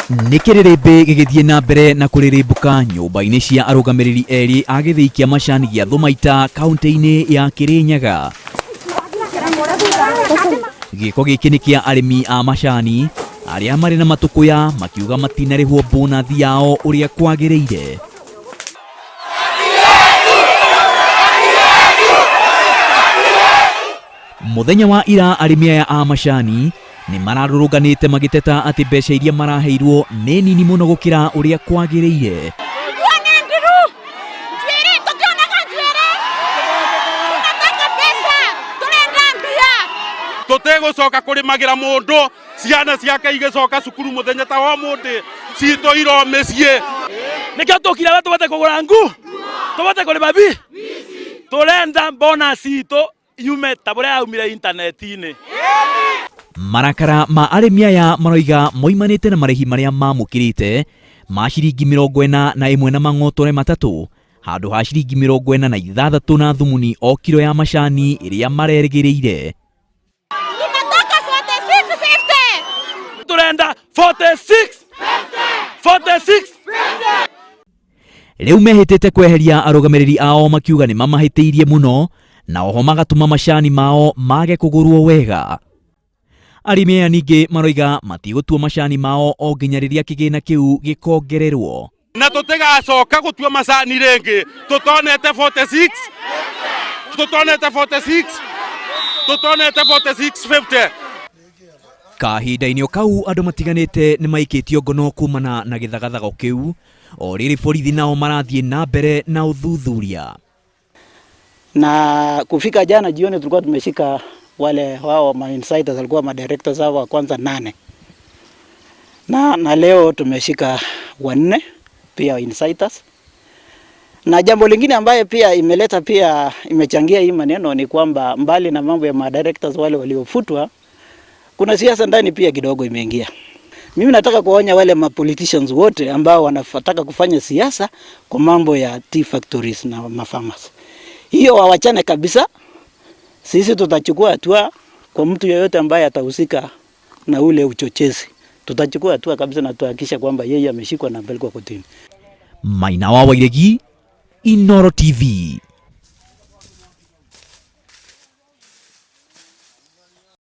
Nĩ kĩrĩrĩmbĩ gĩgĩthiĩ na mbere na kũrĩrĩmbũka nyũmba-inĩ cia arũgamĩrĩri erĩ a gĩthĩi kĩa macani gĩa Thũmaita kaũntĩ-inĩ ya Kĩrĩnyaga. Gĩko gĩkĩ nĩ kĩa arĩmi a macani arĩa marĩ na matũkũya makiuga matinarĩhwo bonathi yao ũrĩa kwagĩrĩire. Mũthenya wa ira arĩmi aya a macani nĩ mararũrũnganĩte magĩteta atĩ mbeca iria maraheirwo nĩ nini mũno gũkĩra ũrĩa kwagĩrĩire. Nguo nĩ ndiru, njuĩrĩ tũkĩonaga njuĩrĩ, tunataka pesa, tũrenda mbia. Tũtigũcoka kũrĩmagĩra mũndũ ciana ciake igĩcoka cukuru mũthenya ta wa ũmũthĩ citũ iro mĩciĩ. Nĩkĩo tũkire we tũbote kũgũra ngu, tũbote kũrĩba bi, tũrenda bonus itũ yume ta ũrĩa yaumire intaneti-inĩ. Marakara ma arĩmi aya maroiga moimanĩte na marĩhi marĩa mamũkĩrĩte ma ciringi 41 na mang'otore 3 handũ ha ciringi 46 na thumuni o kiro ya macani ĩrĩa marerĩgĩrĩire. Tunataka 4650. Tũrenda 46 46. Rĩu mehĩtĩte kweheria arũgamĩrĩri ao makiuga nĩ mamahĩtĩirie mũno na oho magatũma macani mao mage kũgũrwo wega. Arĩmi aya ningĩ maroiga matigũtua macani mao o nginya rĩrĩa kĩgĩna kĩu gĩkongererwo. Na tũtigacoka gũtua macani rĩngĩ tũtonete 46, tũtonete 46, tũtonete 4650. Kahinda-inĩ o kau andũ matiganĩte nĩ maikĩtio ngono kumana na gĩthagathago kĩu o rĩrĩ borithi nao marathiĩ na mbere na ũthuthuria. Na kufika jana jioni tulikuwa tumeshika wale wao ma insiders walikuwa ma directors hao wa kwanza 8. Na leo tumeshika 4 pia insiders. Na jambo lingine ambaye pia imeleta pia imechangia hii maneno ni kwamba mbali na mambo ya ma directors wale waliofutwa, kuna siasa ndani pia kidogo imeingia. Mimi nataka kuonya wale ma politicians wote ambao wanataka kufanya siasa kwa mambo ya tea factories na ma farmers. Hiyo wawachane kabisa. Sisi tutachukua hatua kwa mtu yeyote ambaye atahusika na ule uchochezi. Tutachukua hatua kabisa na tuhakikisha kwamba yeye ameshikwa na apelekwa kotini. Maina wa Wairegi, Inooro TV.